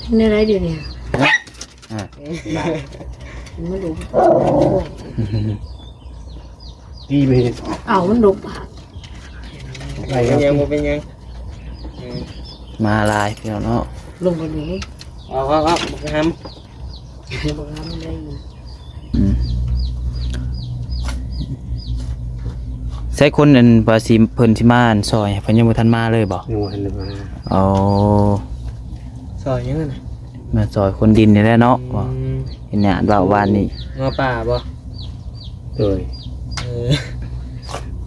ເປັນແນວໃດດຽວນີ້? ຮະ? ອ່າ ມັນດຸ ຕີໄປເຮັດ ເອົ້າ ມັນດຸປາກ ໄປ ເປັນຫຍັງ ບໍ່ເປັນຫຍັງ ເອີ ມາຫຼາຍພີ່ນ້ອງເນາະ ລົງໄປນີ້ ເອົາ ເອົາ ເອົາ ບັກຫຳ ບັກຫຳໄດ້ຢູ່ ອືມ ໃຊ້ຄົນອັນວ່າຊິ ເພິ່ນຊິມາອັນຊ່ອຍ ເພິ່ນຍັງບໍ່ທັນມາເລີຍບໍ່? ຍັງບໍ່ທັນໄດ້ມາ ອໍ ຊ່ອຍຫຍັງຫັ້ນນະ? ມາຊ່ອຍຂົນດິນນີ້ແຫຼະເນາະ ອືມ ເຫັນຍາດເວົ້າວານນີ້ ງົວປ່າບໍ່? ໂດຍ ເອີ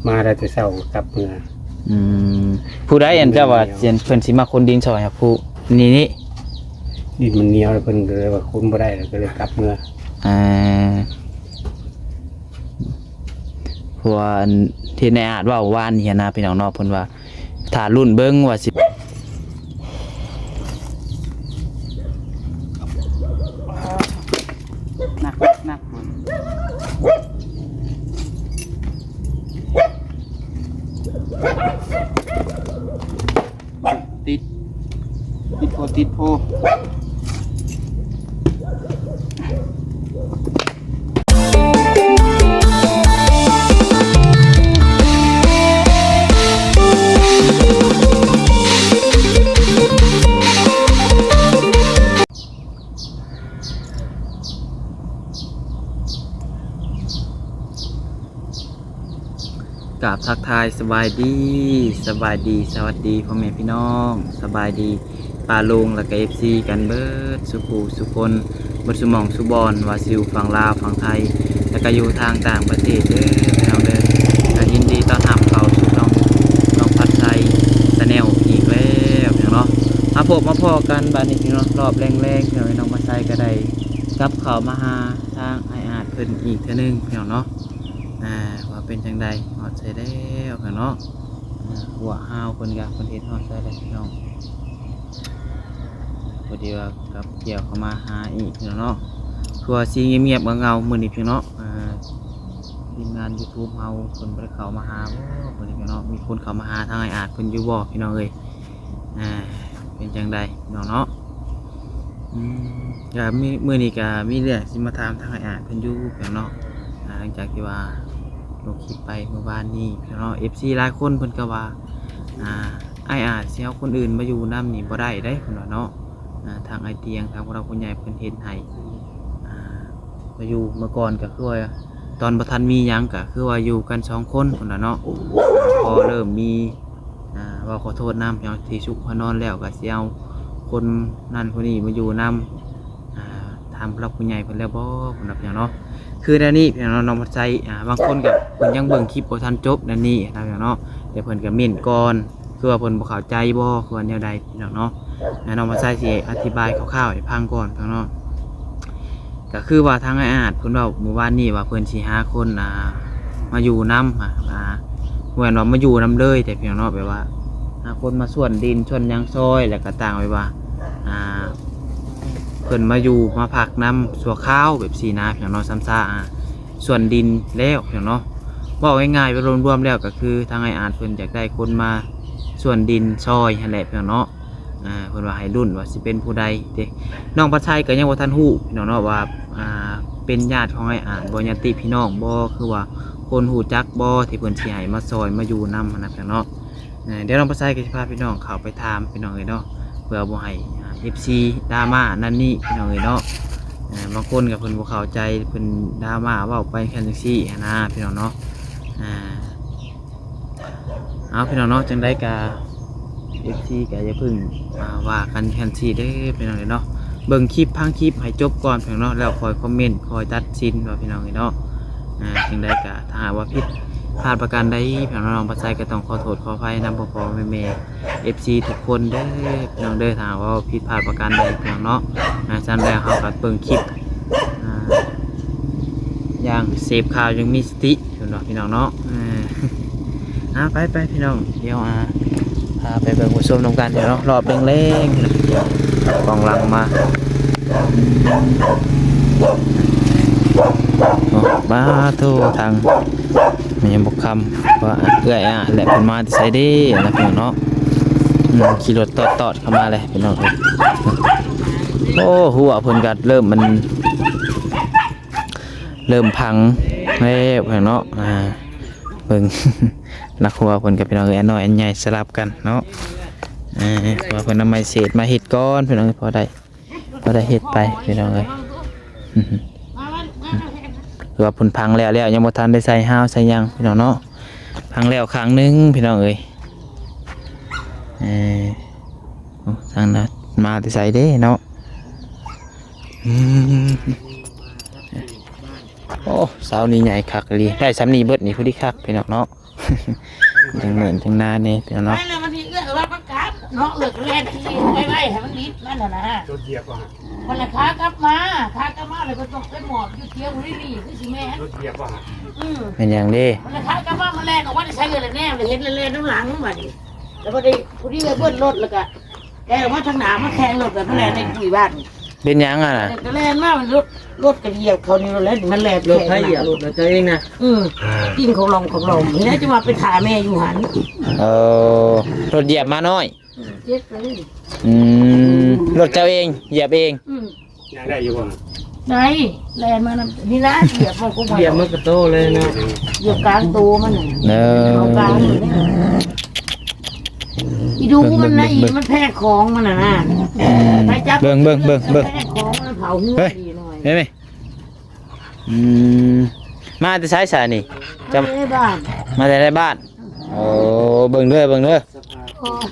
ມາໄດ້ແຕ່ເຊົ້າກໍກັບເມືອ ອືມ ຜູ້ໃດອັນເຈົ້າວ່າ ແມ່ນແລ້ວ ເພິ່ນຊິມາຂົນດິນຊ່ອຍ ຜູ້ນີ້ນີ້ ດິນມັນໜຽວແລ້ວ ເພິ່ນກໍເລີຍວ່າຂົນບໍ່ໄດ້ ແລ້ວກໍເລີຍກັບເມືອ ອ່າ ເພາະວ່າອັນທີ່ນາຍອາດເວົ້າວານນີ້ນະ ພີ່ນ້ອງເນາະ ເພິ່ນວ່າຖ້າລຸ້ນເບິ່ງວ່າຊິ ໜັກ ໜັກ ໜັກ ຕິດ ຕິດໂພ ຕິດໂພ ກາບທັກທາຍສະບາຍດີ ສະບາຍດີ ສະຫວັດດີພໍ່ແມ່ພີ່ນ້ອງ ສະບາຍດີປ້າລຸງ ແລ້ວກະເອັຟຊີກັນເບິດສູ່ຜູ້ສູ່ຄົນ ເບິດສູ່ໝ່ອງສູ່ບ່ອນ ວ່າຊິຢູ່ຝັ່ງລາວຝັ່ງໄທ ແລ້ວກະຢູ່ທາງຕ່າງປະເທດເດີພີ່ນ້ອງເດີ ກະຍິນດີຕ້ອນຮັບເຂົ້າສູ່ຊ່ອງ ນ້ອງພັດໄຊ Channel ອີກແລ້ວພີ່ນ້ອງເນາະ ມາພົບມາພໍ້ກັນບາດນີ້ພີ່ນ້ອງ ຮອບແລງໆ ພີ່ນ້ອງ ນ້ອງພັດໄຊກະໄດ້ກັບເຂົ້າມາຫາທາງອ້າຍອາດເພິ່ນອີກເທື່ອໜຶ່ງພີ່ນ້ອງເນາະ. ອ່າ ວ່າເປັນຈັ່ງໃດ ຮອດໃສແລ້ວເນາະ ອ່າ ຫົວຫາວເພິ່ນກະ ເພິ່ນເຮັດຮອດໃສແລ້ວພີ່ນ້ອງ ພໍດີວ່າກັບກ່ຽວເຂົ້າມາຫາອີກເນາະ ຄືວ່າຊິງຽບໆ ເຫງົາໆ ມື້ນີ້ພີ່ນ້ອງເນາະ ອ່າ ທີມງານ YouTube ເຮົາເພິ່ນບໍ່ໄດ້ເຂົ້າມາຫາບໍ່ ມື້ນີ້ພີ່ນ້ອງເນາະ ມີຄົນເຂົ້າມາຫາທາງອ້າຍອາດເພິ່ນຢູ່ບໍ່ ພີ່ນ້ອງເອີຍ? ອ່າ ເປັນຈັ່ງໃດເນາະ ເນາະ ອືມ ກະມີ ມື້ນີ້ກະມີເລື່ອງຊິມາຖາມທາງອ້າຍອາດເພິ່ນຢູ່ພີ່ນ້ອງເນາະ ອ່າ ຫຼັງຈາກທີ່ວ່າລົງຄລິບໄປມື້ວານນີ້ພີ່ນ້ອງເນາະ ເອັຟຊີຫຼາຍຄົນເພິ່ນກະວ່າ ອ່າ ອ້າຍອາດຊິເອົາຄົນອື່ນມາຢູ່ນຳນີ້ບໍ່ໄດ້ເດ້ ເພິ່ນວ່າເນາະ ອ່າ ທາງອ້າຍຕຽງ ທາງຜູ້ຫຼັກຜູ້ໃຫຍ່ເພິ່ນເຮັດໃຫ້ ອ່າ ມາຢູ່ເມື່ອກ່ອນກະຄືວ່າ ຕອນບໍ່ທັນມີຫຍັງກະຄືວ່າຢູ່ກັນສອງຄົນພຸ້ນລະເນາະ ພໍເລີ່ມມີ ອ່າ ເວົ້າຂໍໂທດນຳ ທີ່ສຸກພານອນແລ້ວກະຊິເອົາຄົນນັ້ນຄົນນີ້ມາຢູ່ນຳ ອ່າ ຖາມຜູ້ຫຼັກຜູ້ໃຫຍ່ເພິ່ນແລ້ວບໍ່ ເພິ່ນວ່າພີ່ນ້ອງເນາະ ຄືແນວນີ້ພີ່ນ້ອງເນາະ ນ້ອງພັດໄຊ ອ່າ ບາງຄົນກະເພິ່ນຍັງເບິ່ງຄລິບບໍ່ທັນຈົບແນວນີ້ນະພີ່ນ້ອງເນາະ ແຕ່ເພິ່ນກະເມັ້ນກ່ອນ ຄືວ່າເພິ່ນບໍ່ເຂົ້າໃຈບໍ່ ຄືວ່າແນວໃດພີ່ນ້ອງເນາະ ນ້ອງພັດໄຊຊິອະທິບາຍຄ່າວໆໃຫ້ຟັງກ່ອນພີ່ນ້ອງເນາະ ກະຄືວ່າທາງອ້າຍອາດເພິ່ນເວົ້າມື້ວານນີ້ວ່າເພິ່ນຊິຫາຄົນ ອ່າ ມາຢູ່ນຳ ອ່າ ບໍ່ແມ່ນວ່າມາຢູ່ນຳເລີຍເດ້ພີ່ນ້ອງເນາະ ແບບວ່າຫາຄົນມາສວນດິນສວນຫຍັງຊ່ອຍ ແລ້ວກະຕ່າງແບບວ່າ ອ່າ ເພິ່ນມາຢູ່ມາພັກນຳຊົ່ວຄາວແບບຊີ້ນະພີ່ນ້ອງເນາະ ສ່ຳຊາ ອ່າ ສວນດິນແລ້ວພີ່ນ້ອງເນາະ ເວົ້າງ່າຍໆ ແບບລວມໆແລ້ວກະຄືທາງອ້າຍອາດເພິ່ນຢາກໄດ້ຄົນມາສວນດິນຊ່ອຍຫັ້ນແຫຼະພີ່ນ້ອງເນາະ ອ່າ ເພິ່ນວ່າໃຫ້ລຸ້ນວ່າຊິເປັນຜູ້ໃດເດ້ ນ້ອງພັດໄຊກະຍັງບໍ່ທັນຮູ້ພີ່ນ້ອງເນາະວ່າ ອ່າ ເປັນຍາດຂອງອ້າຍອາດບໍ່ ຍາດຕິພີ່ນ້ອງບໍ່ ຄືວ່າຄົນຮູ້ຈັກບໍ່ ທີ່ເພິ່ນຊິໃຫ້ມາຊ່ອຍມາຢູ່ນຳຫັ້ນນະພີ່ນ້ອງເນາະ ເອີ ດຽວນ້ອງປາໄຊກໍຊິພາພີ່ນ້ອງເຂົ້າໄປຖາມພີ່ນ້ອງເອີຍເນາະ ເພື່ອບໍ່ໃຫ້ ອ່າ ເອັຟຊີດຣາມານັ້ນນີ້ພີ່ນ້ອງເອີຍເນາະ ເອີ ບາງຄົນກໍເພິ່ນບໍ່ເຂົ້າໃຈ ເພິ່ນດຣາມາເວົ້າໄປຈັ່ງຊັ້ນຈັ່ງຊີ້ຫັ້ນນະພີ່ນ້ອງເນາະ ອ່າ ເອົາພີ່ນ້ອງເນາະ ຈັ່ງໃດກໍ ເອັຟຊີກໍຢ່າເພິ່ງ ອ່າ ວ່າກັນຈັ່ງຊີ້ເດີພີ່ນ້ອງເອີຍເນາະ ເບິ່ງຄລິບຟັງຄລິບໃຫ້ຈົບກ່ອນພີ່ນ້ອງເນາະ ແລ້ວຄ່ອຍຄອມເມັນຄ່ອຍຕັດສິນວ່າພີ່ນ້ອງເອີຍເນາະ ອ່າ ຈັ່ງໃດກໍຖ້າຫາກວ່າຜິດພາດປະການໃດ ພີ່ນ້ອງປາໄຊກໍຕ້ອງຂໍໂທດຂໍອະໄພນຳພໍ່ໆແມ່ໆ ເອັຟຊີທຸກຄົນເດີພີ່ນ້ອງເດີ ຖ້າຫາກວ່າຜິດພາດປະການໃດພີ່ນ້ອງເນາະ ອ່າ ສະນັ້ນແລ້ວເຮົາກໍເບິ່ງຄລິບ ອ່າ ຢ່າງເສບຂ່າວຢ່າງມີສະຕິ ເພິ່ນວ່າພີ່ນ້ອງເນາະ ເອີ ອ່າ ໄປໆ ພີ່ນ້ອງ ດຽວ ອ່າ ພາໄປເບິ່ງໄປຊົມນຳກັນເນາະ ຮອບແລງໆ ກອງຫຼັງມາ ໂອ້ ບາໂທ ທາງແມ່ຍາມບົກຄຳ ວ່າເອື້ອຍ ອ່າ ແລະ ເພິ່ນມາແຕ່ໃສເດ້ ອັນນັ້ນ ພີ່ນ້ອງເນາະ ອືມ ຂີ່ລົດຕອດໆເຂົ້າມາເລີຍພີ່ນ້ອງເອີຍ. ໂອ້ ຮົ້ວເພິ່ນກໍເລີ່ມ ມັນເລີ່ມພັງແລ້ວເນາະ. ອ່າ ເບິ່ງ ນັກຮົ້ວເພິ່ນກັບພີ່ນ້ອງເອີຍ ອັນນ້ອຍອັນໃຫຍ່ສະຫຼັບກັນເນາະ. ເອີ ເພາະວ່າເພິ່ນເອົາໄມ້ເສດມາເຮັດກ່ອນພີ່ນ້ອງເອີຍ ພໍໄດ້ ພໍໄດ້ເຮັດໄປພີ່ນ້ອງເອີຍ. ຄືວ່າເພິ່ນພັງແລ້ວໆ ຍັງບໍ່ທັນໄດ້ໃສ່ຮາວໃສ່ຫຍັງພີ່ນ້ອງເນາະ. ພັງແລ້ວຂ້າງໜຶ່ງພີ່ນ້ອງເອີຍ. ເອີ ໂອ້ ທາງນັ້ນມາແຕ່ໃສເດ້ເນາະ. ອືມ ໂອ້ ເສົານີ້ໃຫຍ່ຄັກອີ່ຫຼີ ໄດ້ສ່ຳນີ້ເບິດນີ້ ພໍດີຄັກພີ່ນ້ອງເນາະ. ຈັ່ງເໝືອນຈັ່ງນາແດ່ພີ່ນ້ອງເນາະ. ໄປແລ້ວມັນຊິເອື້ອຍວ່າມັນກັບເນາະ ເອື້ອຍກໍແລ່ນຂີ່ໄວໆ ໃຫ້ມັນລິດມັນຫັ້ນນະ. ລົດຢຽບບໍ່ຫັ້ນ? ມັນລະຂາກັບມາ ຂາກັບມາແລ້ວກໍຕ້ອງໄປໝອບຢູ່ເຂດບໍລິລີ ຄືຊິແມ່ນ. ລົດຢຽບບໍ່ຫັ້ນ? ອືມ ແມ່ນຫຍັງເດ້? ມັນລະຂາກັບມາ ມັນແລ່ນອອກມາແຕ່ໃສເລີຍ ແນມແລ້ວເຫັນແລ້ວແລ່ນນຳຫຼັງບັດນີ້. ແລ້ວບັດນີ້ຜູ້ດີໄປເບິ່ງລົດ ແລ້ວກໍແລ່ນອອກມາທາງໜ້າ ມາແຂ່ງລົດ ແບບມັນແລ່ນໃນກຸຍບ້ານ. ເປັນຫຍັງຫັ້ນນະ? ກໍແລ່ນມາ ມັນລົດ ລົດກໍຢຽບເຂົານີ້ແຫຼະ ມັນແລ່ນ ລົດໃຜຢຽບ? ລົດເຈົ້າເອງນະ. ອື ກິນຂອງລອງຂອງລອງນີ້ ຈະວ່າໄປຖ້າແມ່ຢູ່ຫັ້ນ. ເອີ ລົດຢຽບໝານ້ອຍ. ເຈັບໄປເລີຍ. ອືມ ລົດເຈົ້າເອງ ຢຽບເອງ. ອື ຍ່າງໄດ້ຢູ່ບໍ່? ໄດ້ ແລ່ນມານຳນີ້ນະ ຢຽບມັນກໍບໍ່ ຢຽບມັນກະໂຕເລີຍເນາະ ຢຽບກາງໂຕມັນນະ. ເອີ ເອົາກາງມັນນີ້ ອີດູມັນນະ ເບິ່ງ ອີ ເບິ່ງ ມັນແພກຂອງມັນນະນະ. ອືມ ໃຜຈັບ ເບິ່ງ ເບິ່ງ ເບິ່ງ ເບິ່ງ ແພກຂອງມັນເຜົາເຮືອ ເຮີ້ຍ ດີໜ້ອຍ. ແມ່ນ ອືມ ມາແຕ່ໃສຊະນີ້? ຈະ ມາແຕ່ໃນບ້ານ ມາແຕ່ໃນບ້ານ. ໂອ້ ເບິ່ງເດີ ເບິ່ງເດີ. ໂອ້ຍ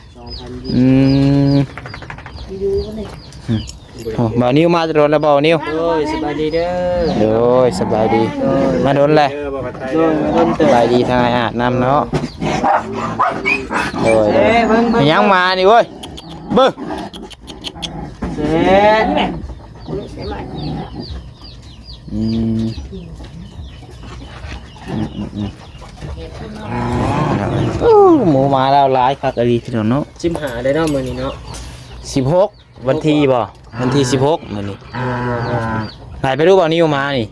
ອືມ ຢູ່ນີ້ ໂອ້ ບ່າວນິວມາແຕ່ດົນແລ້ວ ບ່າວນິວ. ໂດຍ ສະບາຍດີເດີ. ໂດຍ ສະບາຍດີ. ໂດຍ ມາດົນແລ້ວ. ໂດຍ ມາດົນເຕີບ. ສະບາຍດີທາງອ້າຍອາດນຳເນາະ. ໂດຍ ໂດຍ. ເອີ ເບິ່ງ ເບິ່ງ ມີຫຍັງມານີ້ເວີ້ຍ ເບິ່ງ ເສັດ. ອືມ ອືມ ອືມ ອືມ ໂອ້ ໝູມາແລ້ວຫຼາຍຄັກອີ່ຫຼີພີ່ນ້ອງເນາະ. ສິບຫ້າເດ້ເນາະ ມື້ນີ້ເນາະ ສິບຫົກ ວັນທີບໍ່? ວັນທີສິບຫົກມື້ນີ້. ຫຼາຍໄປຮູ້ບໍ່ ນິວມານີ້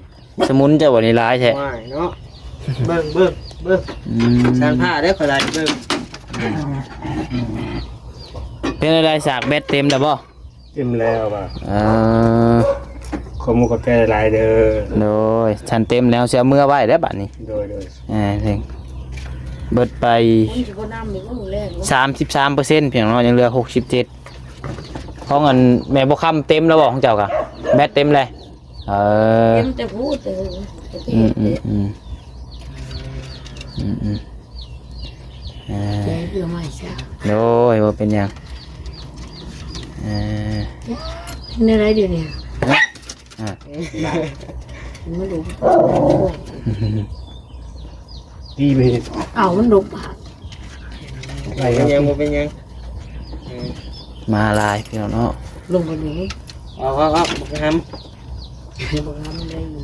ສະໝຸນເຈົ້າບໍ່ນີ້ ຫຼາຍແທ້. ຫວາຍເນາະ ເບິ່ງ ເບິ່ງ ເບິ່ງ. ອືມ ຊ່າງຜ້າເດີ ຂ້ອຍຫຼາຍເບິ່ງ. ເປັນໃດ ສາກແບັດເຕັມແລ້ວບໍ່? ເຕັມແລ້ວວ່າ. ເອີ ຂອບມຸກຂອບໃຈຫຼາຍເດີ. ໂດຍ ຊັ້ນເຕັມແລ້ວ ຊິເອົາເມືອໄວ້ແລ້ວບາດນີ້. ໂດຍ ໂດຍ. ເອີ ເພິ່ນເບິດໄປ ຄົນຊິບໍ່ນຳນີ້ກໍແລງເນາະ ສາມສິບສາມເປີເຊັນພຽງເນາະ ຍັງເຫຼືອຫົກສິບເຈັດ. ຂອງອັນແມ່ບົວຄຳເຕັມແລ້ວບໍ່ ຂອງເຈົ້າກະ ແບັດເຕັມແລ້ວ? ເອີ ເຕັມແຕ່ພູແຕ່ເທິງ. ອືມ ອືມ ອືມ ອືມ ອືມ ເອີ ແກງເກືອໄມ້ຊະ. ໂດຍ ບໍ່ເປັນຫຍັງ. ເອີ ເປັນແນວໃດດຽວນີ້? ຮະ? ອ່າ ມັນດຸ ຕີໄປເຮັດ. ເອົ້າ ມັນດຸປາກ. ບໍ່ເປັນຫຍັງ ບໍ່ເປັນຫຍັງ. ເອີ ມາຫຼາຍພີ່ນ້ອງເນາະ. ລົງໄປນີ້ ເອົາ ເອົາ ເອົາ ບັກຫຳ. ບໍ່ທັນໄດ້ຢູ່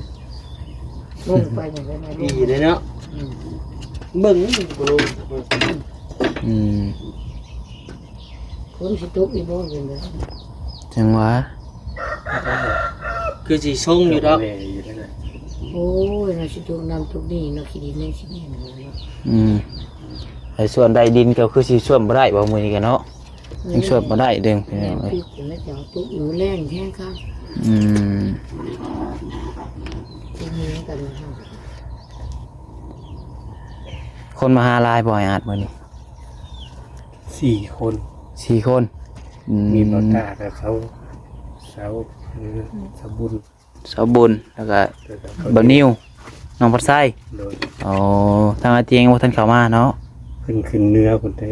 ລົງໄປຫຍັງໄດ້ມາ ດີເດ້ເນາະ. ອືມ ເບິ່ງນີ້ບໍ່ລົງ. ອືມ ຝົນຊິຕົກອີກບໍ່? ຈັ່ງຫວາ ຄືຊິຊົງຢູ່ດອກ. ໂອ້ຍ ເນາະ ຊິຕົກນັ້ນຕົກນີ້ເນາະ ຂີ້ດິນຍັງຊິແໜ້ນຢູ່ເນາະ. ອືມ ໃຫ້ສວນໄດ້ດິນກໍຄືຊິສວນບໍ່ໄດ້ບໍ່ ມື້ນີ້ກໍເນາະ. ຍັງສວດບໍ່ໄດ້ເດີ້ພີ່ນ້ອງເອີຍ. ແມ່ນ ແລ້ວຈະເອົາຕຸກຢູ່ແລງແຮງຄັກ. ອືມ ຕິດເມືອກັນ. ຄົນມາຫາຫຼາຍບໍ່ ອ້າຍອາດ ມື້ນີ້? ສີ່ຄົນ. ສີ່ຄົນ. ອືມ ມີບ່າວຕາກັບເຂົາ ສາວ ເອີ ສາວບຸນ. ສາວບຸນ ແລ້ວກະ ແລ້ວກະ ບ່າວນິວ ນ້ອງພັດໄຊ. ໂດຍ. ອໍ ທາງອາຈຽງບໍ່ທັນເຂົ້າມາເນາະ. ເພິ່ນຂຶ້ນເໜືອພຸ້ນເດ້.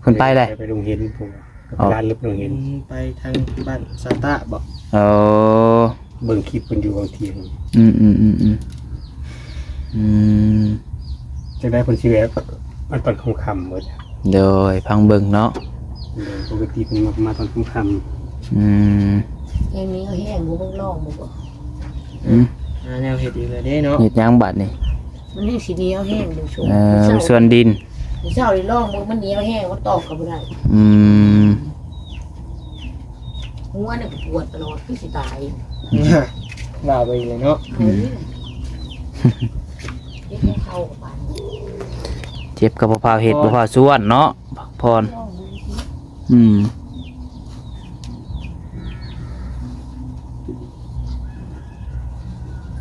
ເພິ່ນໄປແລ້ວ? ໄປໂຮງຮຽນພຸ້ນ. ອໍ ໄປຮ້ານເລັບໂຮງຮຽນ. ອືມ ໄປທາງບ້ານສາຕະບໍ? ອໍ ເບິ່ງຄລິບເພິ່ນຢູ່ວັງທຽງ. ອືມໆໆໆ ອືມ ຈັກໄດ້ເພິ່ນຊິແວະ ມັນຕອນຄ່ຳໆບໍ່? ໂດຍ ຟັງເບິ່ງເນາະ. ໂດຍ ປົກກະຕິເພິ່ນມັກມາຕອນຄ່ຳໆ. ອືມ ແຮງນີ້ແຮງບໍ່ ເບິ່ງລອງບໍ່? ອືມ ຫາແນວເຮັດອີກແລ້ວເດ້ເນາະ. ເຮັດຫຍັງບາດນີ້? ມັນຍັງຊິໜຽວແຮງຢູ່ຊ່ວງ ເອີ ຊ່ວງ ສ່ວນດິນ ມື້ເຊົ້ານີ້ລອງເບິ່ງ ມັນໜຽວແຮງ ມັນຕອກກໍບໍ່ໄດ້. ອືມ ຫົວນີ້ກໍປວດຕະຫຼອດ ຄືຊິຕາຍ. ວ່າໄປເລີຍເນາະ. ອືມ ເຈັບຂອງເຂົາກໍປານນີ້ ເຈັບກໍບໍ່ພາວເຮັດ ບໍ່ພາວຊວນເນາະ ພັກຜ່ອນ. ລອງເບິ່ງຊິ ອືມ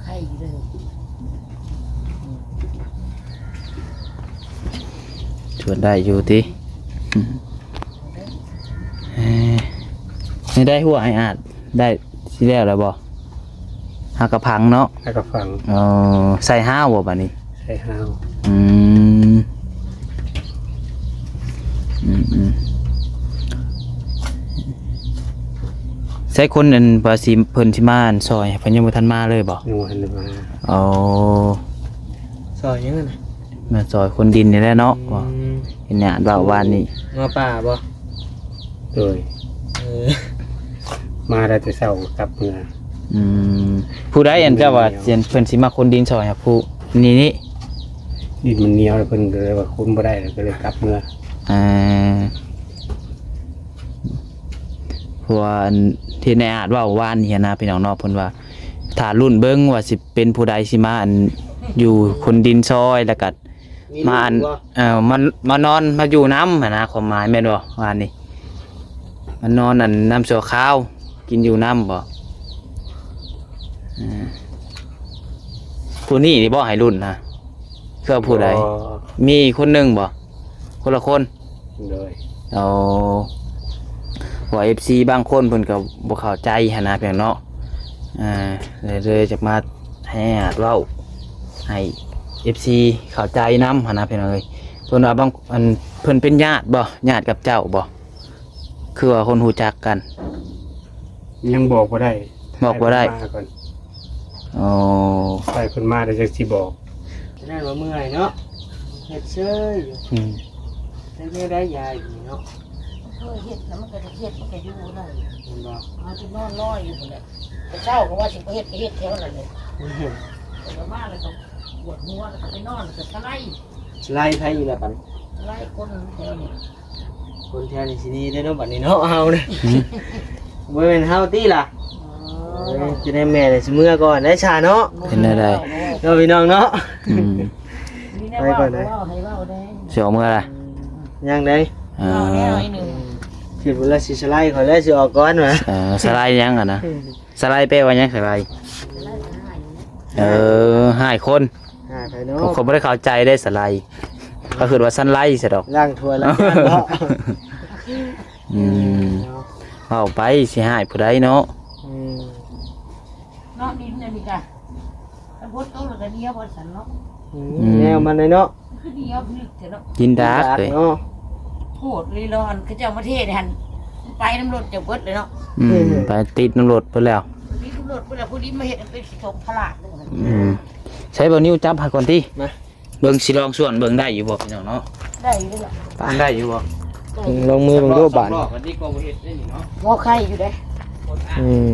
ໄຄເລີຍ ຊວນໄດ້ຢູ່ຕິ ເອີ ໃນໄດ້ຫົວໄອ້ອາດ ໄດ້ຊິແລ້ວແລ້ວບໍ່? ຫາກະຝັງເນາະ ຫາກະຝັງ ເອີ ໃສ່ຮ້າວບໍ່ບາດນີ້? ໃສ່ຮ້າວ ອືມ ອືມ ອືມ ໃສ່ຄົນອັນວ່າຊິ ເພິ່ນຊິມາອັນຊ່ອຍ ເພິ່ນຍັງບໍ່ທັນມາເລີຍບໍ່? ຍັງບໍ່ທັນໄດ້ມາ ອໍ ຊ່ອຍຫຍັງຫັ້ນນະ? ມາຊ່ອຍຂົນດິນນີ້ແຫຼະເນາະ ອືມ ເຫັນຍາດເວົ້າວານນີ້ ງົວປ່າບໍ່? ໂດຍ ເອີ ມາໄດ້ແຕ່ເຊົ້າກັບເມືອ ອືມ ຜູ້ໃດອັນເຈົ້າວ່າ ເພິ່ນຊິມາຂົນດິນຊ່ອຍ ຜູ້ນີ້ນີ້ ດິນມັນໜຽວ ເພິ່ນກໍເລີຍວ່າຂົນບໍ່ໄດ້ ກໍເລີຍກັບເມືອ ເອີ ເພາະວ່າອັນທີ່ນາຍອາດເວົ້າວານນີ້ນະ ພີ່ນ້ອງເນາະ ເພິ່ນວ່າຖ້າລຸ້ນເບິ່ງວ່າຊິເປັນຜູ້ໃດຊິມາອັນຢູ່ຂົນດິນຊ່ອຍ ແລ້ວກໍ ມີ ມາອັນ ເອີ ມາ ມານອນມາຢູ່ນຳຫັ້ນນະ ຄວາມໝາຍແມ່ນບໍ່? ວ່ານີ້ ມານອນອັນນຳຊົ່ວຄາວ ກິນຢູ່ນຳບໍ່? ເອີ ຜູ້ນີ້ນີ້ບໍ່ໃຫ້ລຸ້ນນະ ຄືວ່າຜູ້ໃດ? ບໍ່ ມີຄົນໜຶ່ງບໍ່? ຄົນລະຄົນ ໂດຍ ເອົາ ເພາະວ່າເອັຟຊີບາງຄົນເພິ່ນກໍບໍ່ເຂົ້າໃຈຫັ້ນນະ ພີ່ນ້ອງເນາະ ອ່າ ເລີຍ ເລີຍຈະມາໃຫ້ອາດເວົ້າໃຫ້ເອັຟຊີເຂົ້າໃຈນຳຫັ້ນນະ ພີ່ນ້ອງເອີຍ ເພິ່ນວ່າບາງ ອັນ ເພິ່ນເປັນຍາດບໍ່? ຍາດກັບເຈົ້າບໍ່? ຄືວ່າຄົນຮູ້ຈັກກັນ ຍັງບອກບໍ່ໄດ້ ບອກບໍ່ໄດ້ ໃຫ້ເພິ່ນມາກ່ອນ ອໍ ໃຫ້ເພິ່ນມາແລ້ວຈັ່ງຊິບອກ ນັ້ນວ່າເມື່ອຍເນາະ ເຮັດເຊີຍຢູ່ ອືມ ເຮັດແນວໃດຍາຍນີ້ເນາະ ເຄີຍເຮັດນະ ມັນກໍເຮັດ ມັນກໍຢູ່ນັ້ນ ເຫັນບໍ່ ມາຈະນອນລອຍຢູ່ພຸ້ນແຫຼະ ແຕ່ເຊົ້າກໍວ່າຊິບໍ່ເຮັດ ໄປເຮັດແຖວນັ້ນເລີຍ ອືມ ເພິ່ນກໍມາແລ້ວກໍປວດຫົວ ແລ້ວກໍໄປນອນ ແລ້ວກໍສະໄລ ສະໄລໃຜອີກລະບັດນີ້ ສະໄລຄົນແຖວນີ້ ຄົນແຖວນີ້ຊິໜີໄດ້ເນາະ ບັດນີ້ເນາະ ເຮົານະ ອືມ ບໍ່ແມ່ນເຮົາຕິລະ ອໍ ເອີ ຈະໄດ້ແມ່ນຊິເມືອກ່ອນໄດ້ຊະເນາະ ເປັນແນວໃດເນາະ ພີ່ນ້ອງເນາະ ອືມ ໄປກ່ອນເດີ ຊິອອກເມືອລະ ຍັງໃດ ເອີ ຄິດວ່າລະຊິສະໄລ ຂ້ອຍລະຊິອອກກ່ອນວ່າ ເອີ ສະໄລຫຍັງຫັ້ນນະ ສະໄລແປວ່າຫຍັງ? ສະໄລ ເອີ ຮ້າຍຄົນ ຮ້າຍໃຜເນາະ ຂ້ອຍບໍ່ໄດ້ເຂົ້າໃຈເດ້ ສະໄລ ຂ້ອຍຄິດວ່າສັນໄລຊະດອກ ລ້າງຖ້ວຍລ້າງຈານເນາະ ອືມ ເອີ ເວົ້າໄປຊິຮ້າຍຜູ້ໃດເນາະ ອືມ ເນາະ ດິນອັນນີ້ກະ ຄັນຝົນຕົກແລ້ວກໍໜຽວວ່າຊັ້ນເນາະ ອືມ ອືມ ແນວມັນເນາະ ຄືໜຽວລຶກແທ້ເນາະ ກິນດາກເດ້ເນາະ ໂພດລີລອນ ເຂົາເຈົ້າມາເທນີ້ຫັ້ນ ໄປນຳລົດເຈົ້າເບິດເລີຍເນາະ ອືມ ອືມ ໄປຕິດນຳລົດເພິ່ນແລ້ວ ຕິດນຳລົດເພິ່ນແລ້ວ ຜູ້ດີມາເຮັດໃຫ້ເປັນຂີ້ຕົມພະລາດເລີຍ ອືມ ໃຊ້ບໍ່ ນິ້ວຈັບໃຫ້ກ່ອນຕິ ມາ ເບິ່ງ ຊິລອງສວນເບິ່ງໄດ້ຢູ່ບໍ່ ພີ່ນ້ອງເນາະ ໄດ້ຢູ່ລະ ໄດ້ຢູ່ບໍ່ ໄດ້ຢູ່ ລອງມືເບິ່ງດູບາດ ສອງລອບ ອັນນີ້ກໍບໍ່ເຮັດໄດ້ນີ້ເນາະ ພໍໄຄຢູ່ເດ້ ອືມ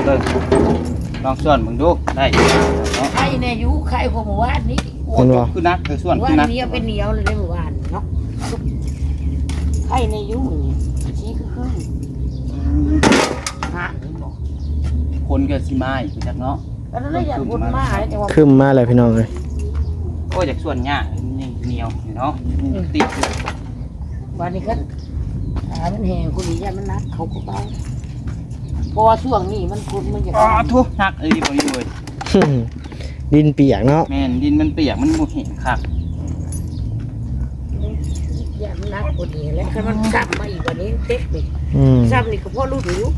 ເບິ່ງ ລອງສວນເບິ່ງດູ ໄດ້ຢູ່ເນາະ ໄຄແດ່ຢູ່ ໄຄກວ່າມື້ວານນີ້ ແມ່ນບໍ່ ຄືໜັກ ເອີ ສວນຄືໜັກ ວານນີ້ເປັນໜຽວເລີຍເດ້ມື້ວານເນາະ ໄຄແດ່ຢູ່ ສີຄືຄື ອືມ ຫາກ ຝົນກໍຊິມາອີກຈັກເນາະ ກໍນັ້ນແຫຼະ ຢາກຝົນມາແຕ່ວ່າ ຄຶ້ມມາແລ້ວພີ່ນ້ອງເອີຍ ໂອ້ຍ ຢາກສວນຍາກ ຍັງໜຽວຢູ່ເນາະ ອືມ ຕິດຢູ່ ບາດນີ້ຄັນ ຖ້າມັນແຫ້ງກວ່ານີ້ ຢ້ານມັນໜັກເຂົ້າຄືເກົ່າ ເພາະວ່າຊ່ວງນີ້ມັນ ຝົນມັນຢາກ ອ້າ ໂທ້ ໜັກອີ່ຫຼີບໍ່ຢູ່ເອີຍ ດິນປຽກເນາະ ແມ່ນ ດິນມັນປຽກ ມັນບໍ່ແຫ້ງຄັກ ຢ້ານມັນໜັກກວ່ານີ້ແຫຼະ ຄັນມັນຊ້ຳມາອີກກວ່ານີ້ເຕັກນີ້ ອືມ ຊ້ຳນີ້ກໍພໍລຸ້ນຢູ່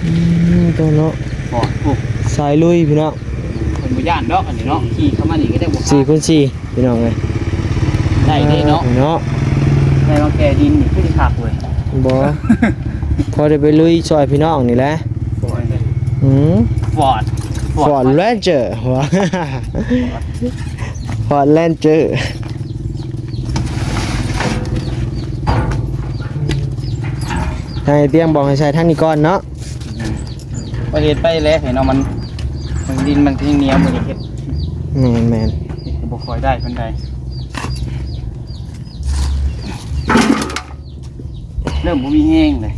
ອືມ ໂຕເນາະ ບໍ່ ໂອ້ ສາຍລຸຍພີ່ນ້ອງ ເພິ່ນບໍ່ຢ້ານດອກອັນນີ້ເນາະ ຂີ່ເຂົ້າມານີ້ກໍໄດ້ບໍ່ ສີ່ຄູນສີ່ ພີ່ນ້ອງເອີຍ ໄດ້ເດ້ເນາະ ເນາະ ໄດ້ມາແກ່ດິນນີ້ຄືຊິຄັກເວີຍ ບໍ່ ພໍໄດ້ໄປລຸຍຊ່ອຍພີ່ນ້ອງນີ້ແຫຼະ ອື ອືມ ຟອດ ຟອດ ຟອດ ແຣນເຈີ ວ່າ ຟອດ ແຣນເຈີ ທາງໄອ້ຕຽງບອກໃຫ້ໃສ່ທາງນີ້ກ່ອນເນາະ. ອືມ ກໍເຮັດໄປແຫຼະ ເຫັນເນາະ ມັນ ມັນດິນມັນກໍຍັງໜຽວ ມັນເຮັດ ແມ່ນໆ ເຮັດກໍບໍ່ຄ່ອຍໄດ້ປານໃດ. ເລີ່ມບໍ່ມີແຮງເລີຍ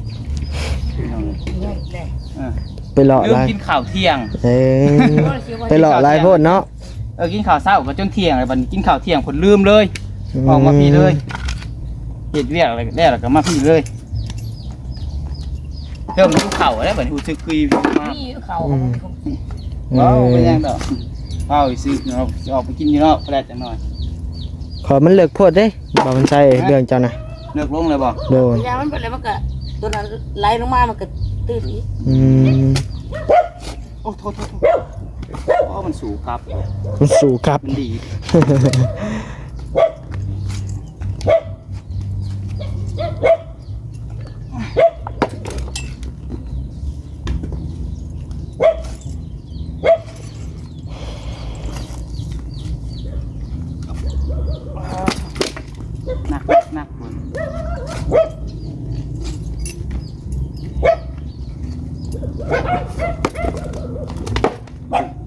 ເອີ ໄປເລາະ ລືມກິນເຂົ້າທ່ຽງ ເອີ ໄປເລາະຫຼາຍໂພດເນາະ. ເອີ ກິນເຂົ້າເຊົ້າກໍຈົນທ່ຽງແລ້ວ ບັດກິນເຂົ້າທ່ຽງເພິ່ນລືມເລີຍ ອືມ ອອກມາພີ້ເລີຍ ເຮັດວຽກແລ້ວ ແລ້ວກໍມາພີ້ເລີຍ. ເລີ່ມຫິວເຂົ້າແລ້ວ ບັດຮູ້ສຶກຄືຫິວມາກ ມີເຂົ້າ ອືມ ເວົ້າ ເອີ ເປັນຫຍັງດອກ ເວົ້າຊື່ເນາະ ຊິອອກໄປກິນຢູ່ເນາະ ແປດຈັກໜ່ອຍ. ຂໍມັນເລິກໂພດເດ້ ບໍ່ມັນໃສ່ເລື່ອງເຈົ້ານະ ເລິກລົງແລ້ວບໍ່? ໂດຍ ຢາມັນເບິດແລ້ວ ມັນກໍ ຕົວນັ້ນໄຫຼລົງມາ ມັນກໍຕື່ນອີກ. ອືມ ໂອ້ ໂທດໆໆ ໂອ້ ມັນສູ້ກັບ ມັນສູ້ກັບ ມັນດີດ. ໜັກ ໜັກ ໜັກ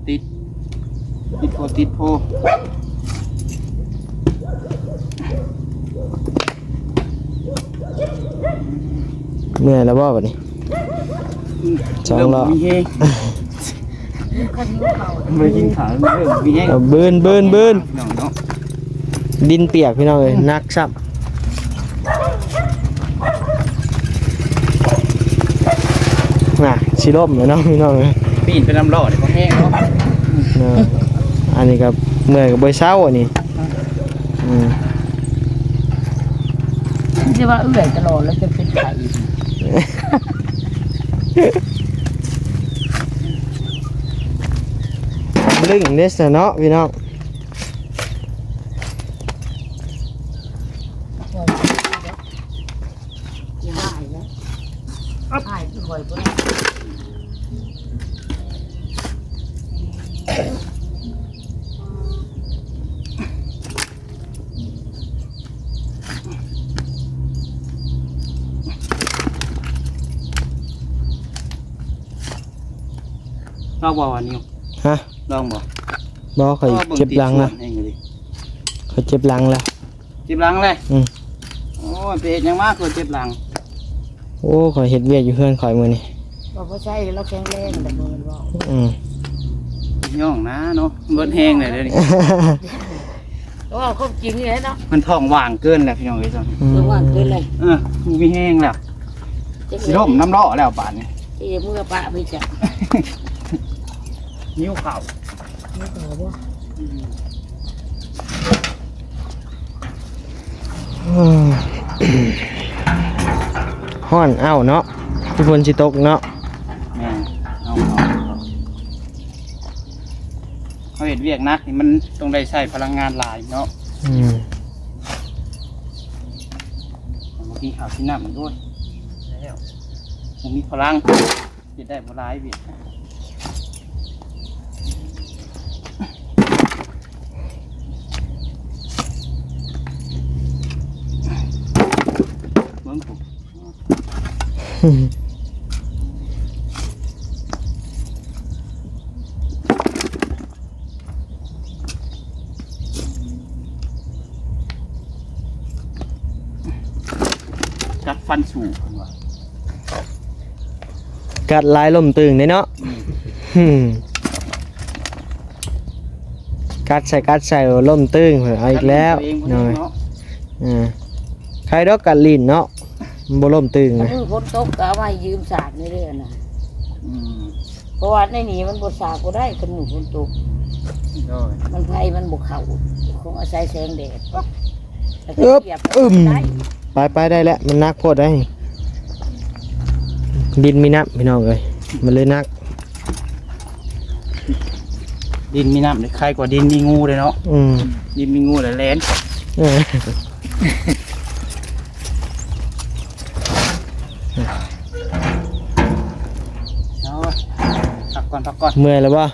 ຕິດ ຕິດໂພ ຕິດໂພ. ເມື່ອຍແລ້ວບໍ່ບັດນີ້? ອືມ ສອງລອບ ເລີ່ມມີແຮງ ບໍ່ໄດ້ກິນເຂົ້າ ເລີ່ມມີແຮງ ເອີ ບືນ ບືນ ບືນ ພີ່ນ້ອງເນາະ. ດິນປຽກພີ່ນ້ອງເອີຍ ໜັກຊ້ຳ ນະ ຊິລົ້ມແລ້ວເນາະພີ່ນ້ອງເອີຍ ປີນໄປນຳລໍ້ນີ້ບໍ່ແຮງເນາະ. ເນາະ ອັນນີ້ກໍເມື່ອຍກໍບໍ່ເຊົາ ອັນນີ້ ອືມ ຊິວ່າເອື້ອຍຕະຫຼອດແລ້ວຈະເປັນໄຂ້ອີກ ບລຶ້ງເດ້ຊະເນາະພີ່ນ້ອງ. ລອງບໍ່ວະ ນິວ? ຮະ? ລອງບໍ່? ບໍ່ ຂ້ອຍເຈັບຫຼັງລະ ຂ້ອຍເຈັບຫຼັງລະ. ເຈັບຫຼັງເລີຍ? ອືມ ໂອ້ຍ ໄປເຮັດຫຍັງມາຄືເຈັບຫຼັງ? ໂອ້ ຂ້ອຍເຮັດວຽກຢູ່ເຮືອນຂ້ອຍມື້ນີ້ ບໍ່ພໍໃຊ້ ລາວແຂງແຮງແລ້ວບໍ່ແມ່ນເວົ້າ. ອືມ ຍ້ອງນາເນາະ ເບິດແຮງແລ້ວດຽວນີ້ ເວົ້າຄວາມຈິງນີ້ແຫຼະເນາະ ມັນທ້ອງວ່າງເກີນແລ້ວພີ່ນ້ອງເອີຍ. ອືມ ທ້ອງວ່າງເກີນເລີຍ ເອີ ບໍ່ມີແຮງແລ້ວ ຊິລົ້ມນຳລໍ້ແລ້ວບາດນີ້ ຊິເມືອປະໄປຈ້ະ ຫິວເຂົ້າ. ຮ້ອນເອົ້າເນາະ ຝົນຊິຕົກເນາະ. ແມ່ນ ເຮົາ ເຮົາເຮັດວຽກໜັກນີ້ມັນຕ້ອງໄດ້ໃຊ້ພະລັງງານຫຼາຍເນາະ. ອືມ ບໍ່ກິນເຂົ້າກິນນ້ຳດ້ວຍ ແລ້ວບໍ່ມີພະລັງ. ເຮັດໄດ້ບໍ່ຫຼາຍວຽກ ເບິ່ງພຸ້ນ ກັດຟັນສູ້ເພິ່ນວ່າ ກັດຫຼາຍລົ້ມຕຶງເດ້ເນາະ. ອືມ ອືມ ກັດໃສ່ ກັດໃສ່ ລົ້ມຕຶງ ເອົາອີກແລ້ວ ກັດຫຼິ້ນຕົວເອງເນາະ. ເອີ ໃຄດອກກັດຫຼິ້ນເນາະ ບໍ່ລົ້ມຕຶງນະ. ມື້ຝົນຕົກກໍເອົາມາໃຫ້ຢືມສາດນີ້ເດ້ນະ. ອືມ ເພາະວ່າໃນນີ້ມັນບໍ່ສາດບໍ່ໄດ້ ຄັນມື້ຝົນຕົກ. ໂດຍ ມັນໄຟມັນບໍ່ເຂົ້າ ຄົງອາໄສແສງແດດ. ເອີບ ອືມ ໄປ ໄປໄດ້ແລ້ວ ມັນໜັກໂພດໄດ໋. ດິນມີນ້ຳພີ່ນ້ອງເອີຍ ມັນເລີຍໜັກ. ດິນມີນ້ຳນີ້ໄຄກວ່າດິນມີງູເດ້ເນາະ. ອືມ ດິນມີງູແລ້ວແລ່ນ. ເອີ ເອົາ ເອົາ ພັກກ່ອນ ເມື່ອຍແລ້ວບໍ່?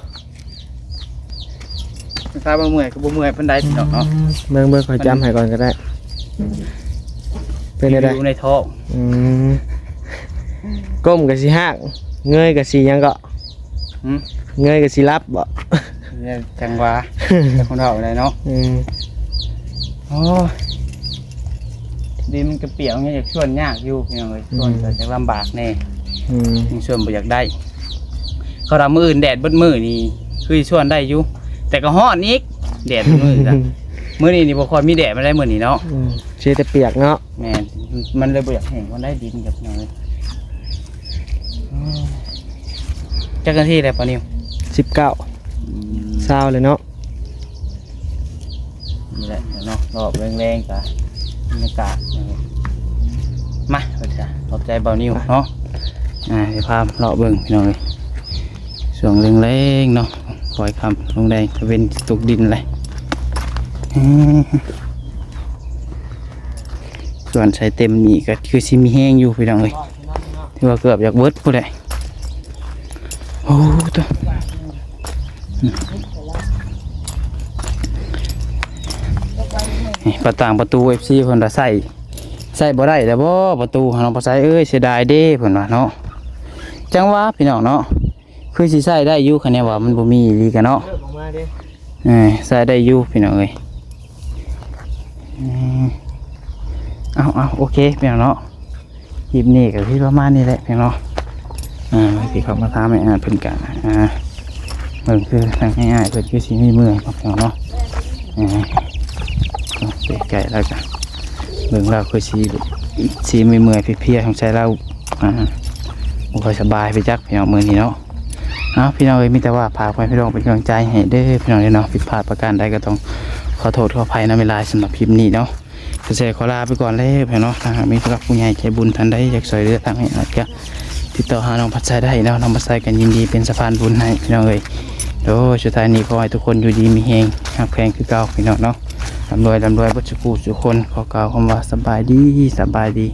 ຖ້າວ່າເມື່ອຍກໍບໍ່ເມື່ອຍປານໃດພີ່ນ້ອງເນາະ. ເບິ່ງໆ ຂ້ອຍຈຳໃຫ້ກ່ອນກໍໄດ້. ເປັນຈັ່ງໃດ? ຢູ່ໃນທ້ອງ. ອືມ ກົ້ມກໍຊິຮາກ ເງີຍກໍຊິຫຍັງເກາະ? ຫືມ? ເງີຍກໍຊິຫຼັບບໍ? ຈັ່ງວ່າ ຈັກຄົນເວົ້າໄດ້ເນາະ. ອືມ ໂອ້ຍ ດິນມັນກະປຽກ ຍັງຢາກສວນຍາກຢູ່ພີ່ນ້ອງເອີຍ. ອືມ ສວນກໍຈະລຳບາກແດ່. ອືມ ຍັງສວນບໍ່ຢາກໄດ້. ເຂົາວ່າມື້ອື່ນແດດເບິດມື້ນີ້ ຄືຊິສວນໄດ້ຢູ່ ແຕ່ກໍຮ້ອນອີກ ແດດເບິດມື້ກະ. ມື້ນີ້ນີ້ບໍ່ຄ່ອຍມີແດດປານໃດມື້ນີ້ເນາະ. ອືມ ຊິແຕ່ປຽກເນາະ. ແມ່ນ ມັນເລີຍບໍ່ຢາກແຫ້ງປານໃດດິນກັບພີ່ນ້ອງເອີຍ. ອືມ ຈັກນາທີແລ້ວປານິວ? ສິບເກົ້າ. ອືມ ຊາວແລ້ວເນາະ. ນີ້ແຫຼະເນາະ ລອບແລງໆ ກະບັນຍາກາດ. ມາ ເພິ່ນກະຂອບໃຈບ່າວນິວເນາະ. ອ່າ ຊິພາເລາະເບິ່ງພີ່ນ້ອງເອີຍ ຊ່ວງແລງໆ ເນາະ ຄ່ອຍຄ່ຳລົງແດງ ຕາເວັນຕົກດິນແຫຼະ. ອືມ ສວນໃສ່ເຕັມນີ້ກໍຄືຊິມີແຮງຢູ່ພີ່ນ້ອງເອີຍ ຖືວ່າເກືອບຢາກເບິດພຸ້ນແຫຼະ. ໂອ້ ໂຕ ນີ້ປະຕ່າງປະຕູ ເອັຟຊີ ເພິ່ນວ່າໃຊ້ ໃຊ້ບໍ່ໄດ້ແລ້ວບໍປະຕູ ນ້ອງປາໄຊເອີຍ ເສຍດາຍເດ້ ເພິ່ນວ່າເນາະ. ຈັ່ງວ່າພີ່ນ້ອງເນາະ ຄືຊິໃຊ້ໄດ້ຢູ່ ຄັນແນວວ່າມັນບໍ່ມີອີ່ຫຼີກະເນາະ. ເອີ ໃຊ້ໄດ້ຢູ່ພີ່ນ້ອງເອີຍ. ເອີ ເອົາໆ ໂອເຄພີ່ນ້ອງເນາະ. ຄລິບນີ້ກໍຄືປະມານນີ້ແຫຼະພີ່ນ້ອງເນາະ. ອ່າ ທີ່ເຂົ້າມາຖາມອ້າຍອາດເພິ່ນກະ ອ່າ ເບິ່ງຄືທາງອ້າຍອາດເພິ່ນຄືຊິມີເມື່ອຍເນາະພີ່ນ້ອງເນາະ. ອ່າ ໃກ້ໆ ແລ້ວກະເບິ່ງລາວຄືຊິ ຊິມີເມື່ອຍເພຍໆ ສົງໄສລາວ ອ່າ ບໍ່ຄ່ອຍສະບາຍໄປຈັກພີ່ນ້ອງມື້ນີ້ເນາະ. ເອົາ ພີ່ນ້ອງເອີຍ ມີແຕ່ວ່າຝາກໄວ້ພີ່ນ້ອງເປັນກຳລັງໃຈໃຫ້ເດີພີ່ນ້ອງເດີເນາະ. ຜິດພາດປະການໃດກໍຕ້ອງຂໍໂທດຂໍອະໄພນຳຫຼາຍໆ ສຳລັບຄລິບນີ້ເນາະ. ກະແຊຂໍລາໄປກ່ອນແລ້ວພີ່ນ້ອງເນາະ. ຖ້າຫາກມີຜູ້ຫຼັກຜູ້ໃຫຍ່ໃຈບຸນທ່ານໃດຢາກຊ່ວຍເຫຼືອທາງໃຫ້ອາດກະຕິດຕໍ່ຫານ້ອງພັດໄຊໄດ້ເນາະ. ນ້ອງພັດໄຊກໍຍິນດີເປັນສະພານບຸນໃຫ້ພີ່ນ້ອງເອີຍ. ໂດຍ ສຸດທ້າຍນີ້ຂໍໃຫ້ທຸກຄົນຢູ່ດີມີແຮງ ຮັກແພງຄືເກົ່າພີ່ນ້ອງເນາະ. ລ່ຳລວຍ ລ່ຳລວຍເບິດສູ່ຜູ້ສູ່ຄົນ. ຂໍກ່າວຄຳວ່າສະບາຍດີ ສະບາຍດີ.